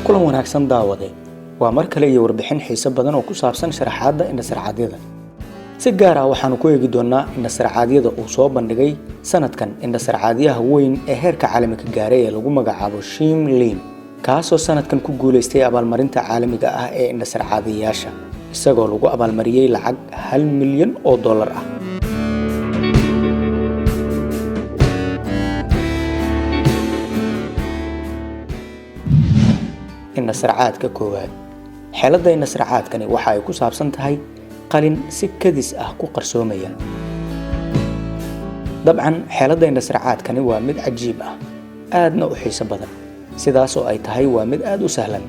Kulan wanaagsan, daawade. Waa mar kale iyo warbixin xiiso badan oo ku saabsan sharaxaadda indhasarcaadyada. Si gaar ah waxaanu ku eegi doonaa indhasarcaadyada uu soo bandhigay sanadkan indhasarcaadyaha weyn ee heerka caalamiga gaaray ee lagu magacaabo Shim Lim, kaasoo sanadkan ku guuleystay abaalmarinta caalamiga ah ee indhasarcaadayaasha, isagoo lagu abaalmariyey lacag $1 milyan ah. Indhasarcaadka koowaad. Xeeladda indhasarcaadkani waxa ay ku saabsan tahay qalin si kadis ah ku qarsoomaya. Dabcan, xeeladda indhasarcaadkani waa mid cajiib ah, aadna u xiiso badan. Sidaas oo ay tahay, waa mid aada u sahlan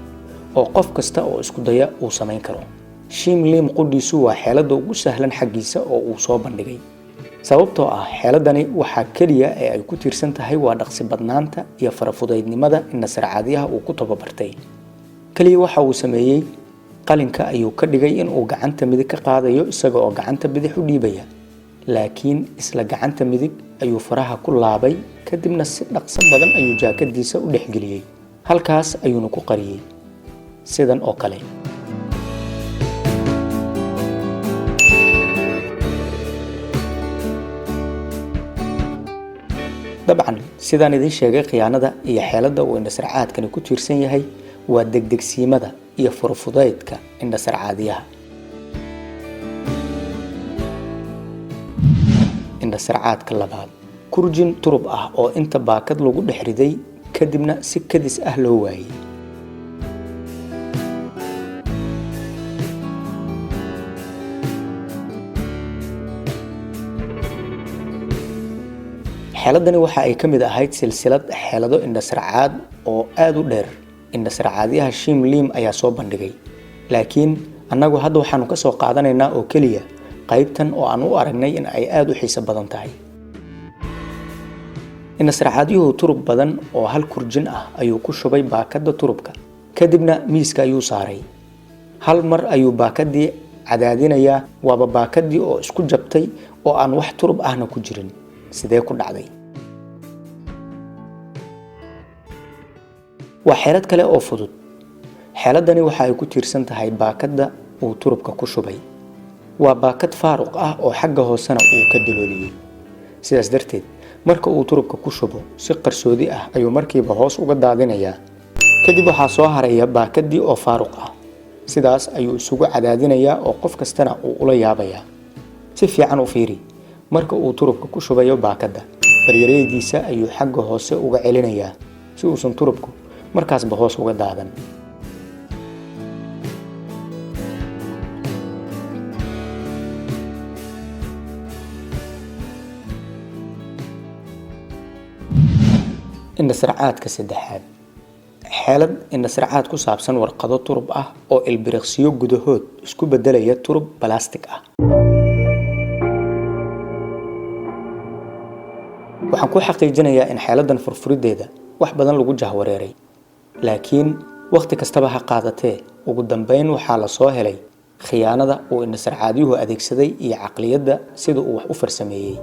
oo qof kasta oo isku daya uu samayn karo. Shim Lim qudhiisu waa xeeladda ugu sahlan xaggiisa oo uu soo bandhigay, sababtoo ah xeeladani waxaa keliya ee ay ku tiirsan tahay waa dhaqsi badnaanta iyo farafudaydnimada indhasarcaadyaha uu ku tababartay. Keliya waxa uu sameeyey, qalinka ayuu ka dhigay in uu gacanta midig ka qaadayo, isaga oo gacanta bidix u dhiibaya, laakiin isla gacanta midig ayuu faraha ku laabay. Kadibna si dhaqso badan ayuu jaakadiisa u dhexgeliyey, halkaas ayuuna ku qariyey sidan oo kale. Dabcan, sidaan idiin sheegay, khiyaanada iyo xeeladda uu indhasarcaadkani ku tiirsan yahay waa degdegsiimada iyo furfudaydka indhasarcaadyaha. Indhasarcaadka labaad: kurjin turub ah oo inta baakad lagu dhex riday, kadibna si kadis ah loo waayey. Xeeladani waxa ay ka mid ahayd silsilad xeelado indhasarcaad oo aada u dheer. Indhasarcaadyaha Shim Lim ayaa soo bandhigay, laakiin annagu hadda waxaanu ka soo qaadanaynaa oo keliya qaybtan oo aan u aragnay in ay aada u xiiso badan tahay. Indhasarcaadyuhu turub badan oo hal kurjin ah ayuu ku shubay baakadda turubka, kadibna miiska ayuu saaray. Hal mar ayuu baakadii cadaadinayaa, waaba baakadii oo isku jabtay oo aan wax turub ahna ku jirin. Sidee ku dhacday? Waa xeelad kale oo fudud. Xeeladani waxa ay ku tiirsan tahay baakadda uu turubka ku shubay. Waa baakad faaruq ah oo xagga hoosena uu ka dalooliyey. Sidaas darteed, marka uu turubka ku shubo, si qarsoodi ah ayuu markiiba hoos uga daadinayaa. Kadib waxaa soo haraya baakadii oo faaruq ah. Sidaas ayuu isugu cadaadinayaa oo qof kastana uu ula yaabayaa. Si fiican u fiiri: marka uu turubka ku shubayo baakadda, faryareydiisa ayuu xagga hoose uga celinayaa si uusan turubku markaasba hoos uga daadan. Indhasarcaadka saddexaad: xeelad indhasarcaad ku saabsan warqado turub ah oo ilbiriqsiyo gudahood isku beddelaya turub balastik ah. Waxaan ku xaqiijinayaa in xeeladan furfurideeda wax badan lagu jahwareeray, laakiin wakhti kastaba ha qaadatee, ugu dambeyn waxaa la soo helay khiyaanada uu indhasarcaadyuhu adeegsaday iyo caqliyadda sida uu wax u farsameeyey.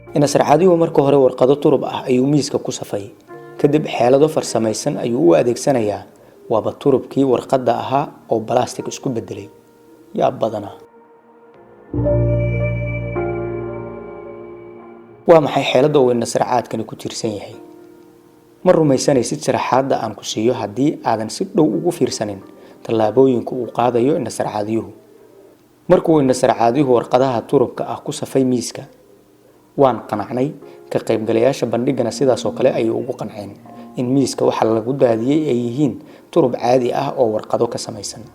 Indhasarcaadyuhu marka hore warqado turub ah ayuu miiska ku safay. Kadib xeelado farsamaysan ayuu u adeegsanayaa, waaba turubkii warqadda ahaa oo balastik isku bedelay. Yaab badana! Waa maxay xeeladda uu indhasarcaadkani ku tiirsan yahay? Ma rumaysanaysid sharaxaadda aan ku siiyo haddii aadan si dhow ugu fiirsanin tallaabooyinka uu qaadayo indhasarcaadyuhu. Markuu indhasarcaadyuhu warqadaha turubka ah ku safay miiska, waan qanacnay. Ka qaybgalayaasha bandhigana sidaasoo kale ayay ugu qanceen in miiska waxa lagu daadiyey ay yihiin turub caadi ah oo warqado ka samaysan.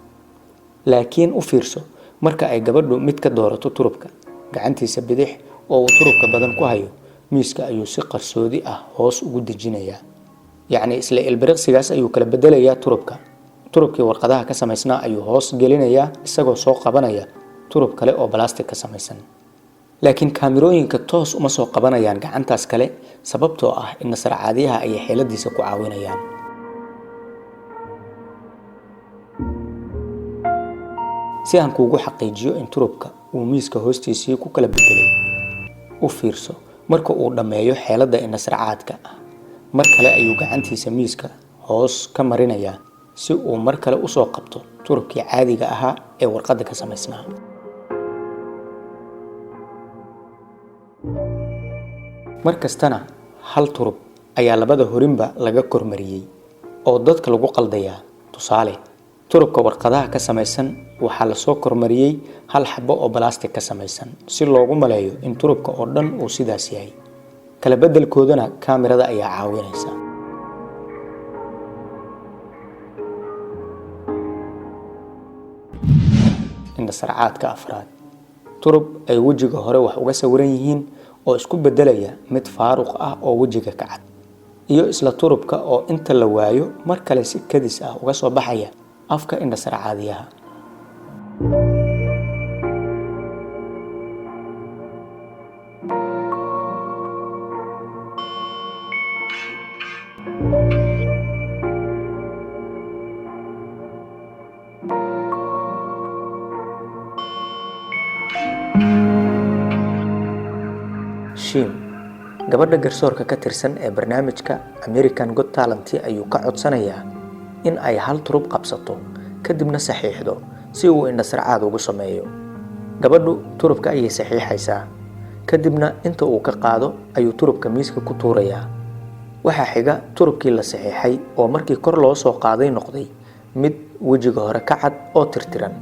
Laakiin u fiirso: marka ay gabadhu mid ka doorato turubka, gacantiisa bidix oo uu turubka badan ku hayo miiska ayuu si qarsoodi ah hoos ugu dejinayaa. Yacni, isla ilbiriqsigaas ayuu kala bedelayaa turubka. Turubkii warqadaha ka samaysnaa ayuu hoos gelinayaa, isagoo soo qabanaya turub kale oo balastik ka samaysan. Laakiin kaamirooyinka toos uma soo qabanayaan gacantaas kale, sababtoo ah indhasarcaadyaha ayay xeeladiisa ku caawinayaan. Si aan kuugu xaqiijiyo in turubka uu miiska hoostiisii ku kala bedelay, u fiirso: marka uu dhammeeyo xeeladda indhasarcaadka ah, mar kale ayuu gacantiisa miiska hoos ka marinayaa. si uu mar kale usoo qabto turubkii caadiga ahaa ee warqadda ka samaysnaa. Mar kastana hal turub ayaa labada horinba laga kormariyey oo dadka lagu qaldayaa. Tusaale, turubka warqadaha ka samaysan waxaa lasoo kormariyey hal xabo oo balastig ka samaysan si loogu maleeyo in turubka oo dhan uu sidaas yahay. Kala beddelkoodana kaamirada ayaa caawinaysa. Indhasarcaadka afraad, turub ay wejiga hore wax uga sawiran yihiin oo isku beddelaya mid faaruq ah oo wejiga ka cad, iyo isla turubka oo inta la waayo mar kale si kadis ah uga soo baxaya afka indhasarcaadiyaha. Shim, gabadha garsoorka ka tirsan ee barnaamijka American Got Talent, ayuu ka codsanayaa in ay hal turub qabsato kadibna saxiixdo si uu indhasarcaad ugu sameeyo. Gabadhu turubka ayay saxiixaysaa, kadibna inta uu ka qaado ayuu turubka miiska ku tuurayaa. Waxaa xiga turubkii la saxiixay oo markii kor loo soo qaaday noqday mid wejiga hore ka cad oo tirtiran.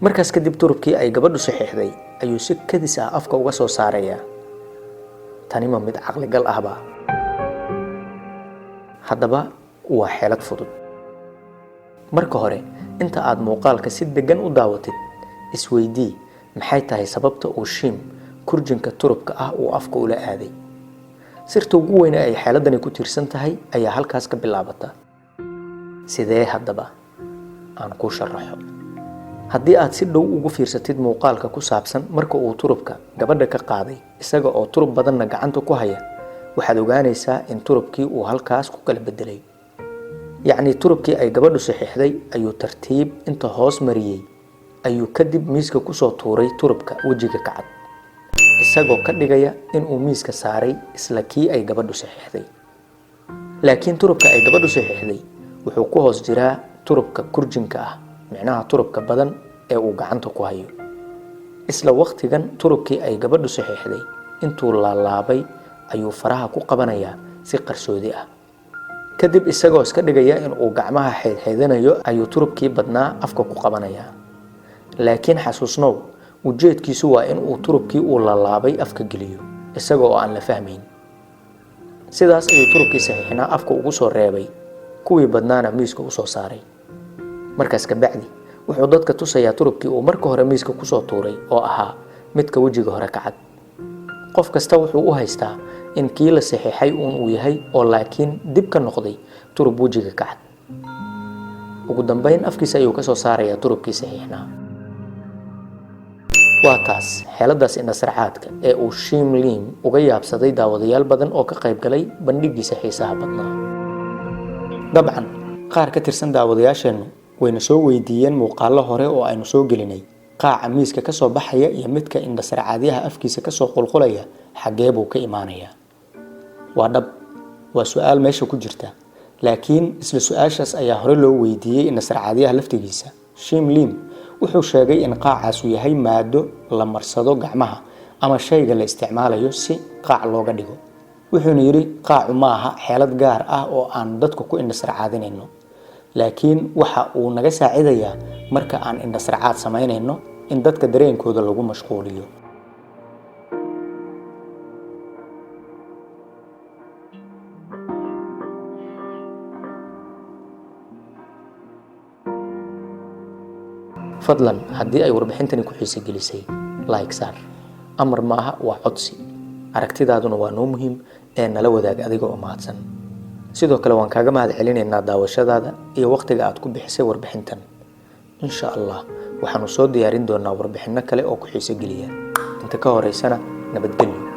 Markaas kadib turubkii ay gabadhu saxiixday ayuu si kadis ah afka uga soo saarayaa. Tani ma mid caqligal ahba? Haddaba waa xeelad fudud. Marka hore, inta aad muuqaalka si deggan u daawatid, isweydii maxay tahay sababta uu Shim kurjinka turubka ah uu afka ula aaday. Sirta ugu weyn ee ay xeeladani ku tiirsan tahay ayaa halkaas ka bilaabata. Sidee haddaba? Aan kuu sharaxo. Haddii aad si dhow ugu fiirsatid muuqaalka ku saabsan marka uu turubka gabadha ka qaaday isaga oo turub badanna gacanta ku haya, waxaad ogaanaysaa in turubkii uu halkaas ku kala bedelay. Yacnii turubkii ay gabadhu saxiixday ayuu tartiib inta hoos mariyey ayuu kadib miiska kusoo tuuray turubka wejiga ka cad, isagoo ka dhigaya inuu miiska saaray isla kii ay gabadhu saxiixday. Laakiin turubka ay gabadhu saxiixday wuxuu ku hoos jiraa turubka kurjinka ah, micnaha turubka badan ee uu gacanta ku hayo. Isla waqtigan turubkii ay gabadhu saxiixday intuu laalaabay ayuu faraha ku qabanayaa si qarsoodi ah. Kadib isagoo iska dhigaya in uu gacmaha xeydxeydanayo ayuu turubkii badnaa afka ku qabanayaa. Laakiin xasuusnow, ujeedkiisu waa in uu turubkii uu laalaabay afka geliyo isaga oo aan la fahmayn. Sidaas ayuu turubkii saxiixnaa afka ugu soo reebay, kuwii badnaana miiska usoo saaray. Markaas kabacdi wuxuu dadka tusayaa turubkii uu marka hore miiska kusoo tuuray oo ahaa midka wejiga hore ka cad. Qof kasta wuxuu u haystaa in kii la saxiixay uun uu yahay oo laakiin dib ka noqday turub wejiga ka cad. Ugu dambeyn afkiisa ayuu kasoo saarayaa turubkii saxiixnaa. Waa taas xeeladaas indhasarcaadka ee uu Shim Lim uga yaabsaday daawadayaal badan oo ka qayb galay bandhigiisa xiisaha badnaa. Dabcan qaar ka tirsan daawadayaasheennu wayna soo weydiiyeen muuqaallo hore oo aynu soo gelinay qaaca miiska ka soo baxaya iyo midka indhasarcaadyaha afkiisa kasoo qulqulaya xaggee buu ka imaanayaa. Waa dhab, waa su-aal meesha ku jirta, laakiin isla su-aashaas ayaa hore loo weydiiyey indhasarcaadyaha laftigiisa. Shim Lim wuxuu sheegay in qaacaasu yahay maado la marsado gacmaha ama shayga la isticmaalayo si qaac looga dhigo. Wuxuuna yidhi qaacu maaha xeelad gaar ah oo aan dadku ku indhasarcaadinayno, laakiin waxa uu naga saacidayaa marka aan indhasarcaad samaynayno in dadka dareenkooda lagu mashquuliyo. Fadlan haddii ay warbixintani ku xiise gelisay, like saar. Amar maaha, waa codsi. Aragtidaaduna waa noo muhiim ee nala wadaag adiga oo mahadsan. Sidoo kale waan kaaga mahad celinaynaa daawashadaada iyo waqtiga aad ku bixisay warbixintan. Insha Allah waxaanu soo diyaarin doonaa warbixinno kale oo ku xiise geliya. Inta ka horeysana nabadgelyo.